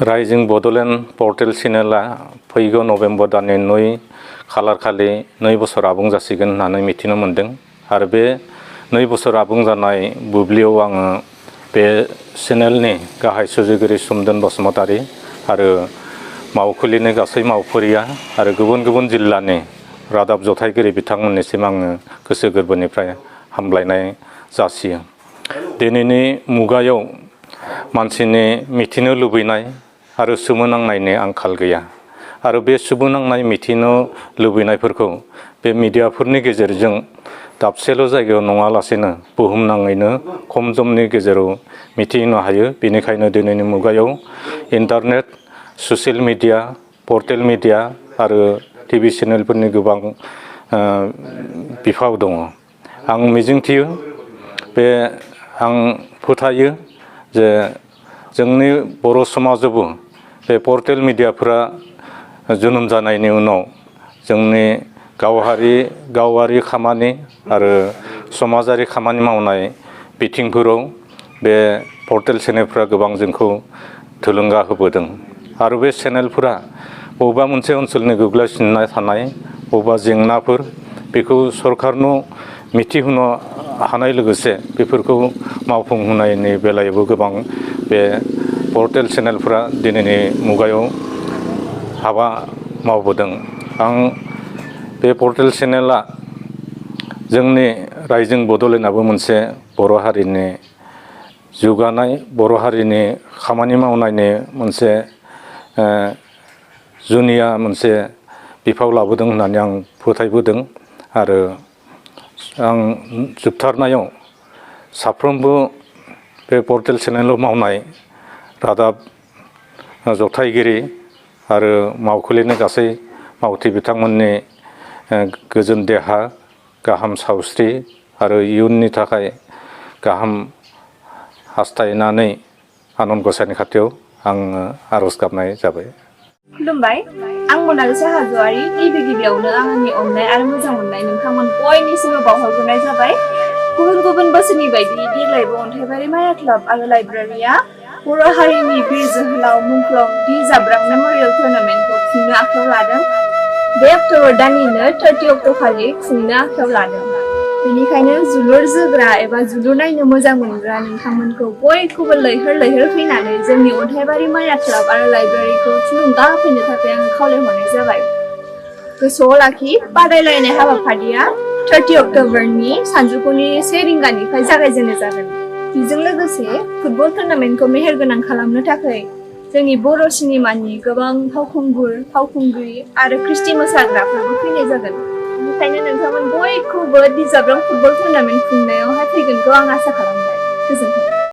Rising Bodoland portal चेनेला फैगौ November दाननि 9 खालार खालि 2 बोसोर आबुं जासिगोन होननानै मिथिनो मोनदों आरो बे 2 बोसोर आबुं जानाय बुब्लियाव आङो बे चेनेलनि गाहाय सुजुगिरि सोमदोन बसुमतारी आरो मावखुलिनि गासै मावफारिया आरो गुबुन गुबुन जिल्लानि रादाब जथायगिरि बिथांमोननिसिम आङो गोसो गोरबोनिफ्राय हामलायनाय जासियो। दिनैनि मुगायाव मानसिनि मिथिनो लुबैनाय आरो सोमोनांनायनि आंखाल गैया आरो बे सोमोनांनाय मिथिनो लुबैनायफोरखौ बे मिडियाफोरनि गेजेरजों दाबसेल' जायगायाव नङालासेनो बुहुमनाङैनो खम समनि गेजेराव मिथिहोनो हायो। बेनिखायनो दिनैनि मुगायाव internet, social media, portal media आरो टिभि चेनेलफोरनि गोबां बिफाव दङ। आं मिजिंथियो आं फोथायो जे जोंनि बर' समाजावबो बे पर्टेल मिडियाफोरा जोनोम जानायनि उनाव जोंनि गावारि खामानि आरो समाजारि खामानि मावनाय बिथिंफोराव बे पर्टेल चेनेलफोरा गोबां जोंखौ थुलुंगा होबोदों आरो बे चेनेलफोरा बबेबा मोनसे ओनसोलनि गोग्लैसोना थानाय बबेबा जेंनाफोर बेखौ सरकारनो मिथिहोनो हानाय लोगोसे बेफोरखौ मावफुंहोनायनि बेलायावबो गोबां बे पर्टेल चेनेलफोरा दिनैनि मुगायाव हाबा मावबोदों। आं बे पर्टेल चेनेला जोंनि राइजिं बड'लेण्डआबो मोनसे बर' हारिनि जौगानाय बर' हारिनि खामानि मावनायनि मोनसे जुनिया मोनसे बिफाव लाबोदों होननानै आं फोथायबोदों आरो आं जोबथारनायाव साफ्रोमबो बे पर्टेल चेनेलाव मावनाय रादाब जथायगिरि आरो मावखुलिनि गासै मावथि बिथांमोननि गोजोन देहा, गाहाम सावस्रि आरो इयुननि थाखाय गाहाम हास्थायनानै आनान गसाइनि खाथियाव आङो आर'ज गाबनाय जाबाय। खुलुमबाय, आं मनालिसा हाज'वारि। गिबियावनो आंनि अननाय आरो मोजां मोननाय नोंथांमोन बयनिसिमबो बावहरग्रोनाय जाबाय। गुबुन बोसोरनि बायदि देग्लायबो अन्थाइबारि माया क्लाब आरो लाइब्रेरिया बर' हारिनि बिर जोहोलाव मुंख्लं दि जाब्रां मेम'रियेल टुर्नामेन्टखौ खुंनो आखायाव लादों। बे अक्ट'बर दाननिनो 30 अक्ट' खालि खुंनो आखायाव लादों। बेनिखायनो जोलुर जोग्रा एबा जोलुर नायनो मोजां मोनग्रा नोंथांमोनखौ बयखौबो लैहोर फैनानै जोंनि अन्थाइबारि माया क्लाब आरो लाइब्रेरिखौ थुलुंगा होफैनो थाखाय आं खावलायहरनाय जाबाय। गोसोआव लाखि, बादायलायनाय हाबाफारिया 30 अक्ट'बरनि सानजौफुनि 1 रिंगानिफ्राय जागायजेननाय जागोन। बेजों लोगोसे फुटबल टुर्नामेन्टखौ मेहेरगोनां खालामनो थाखाय जोंनि बर' सिनेमानि गोबां फावखुंग्रि आरो ख्रिस्टि मोसाग्राफोरबो फैनाय जागोन। बेनिखायनो नोंथांमोन बयखौबो दि जाब्रां फुटबल टुर्नामेन्ट खुंनायावहाय फैगोनखौ आं आसा खालामबाय। गोजोन्थों।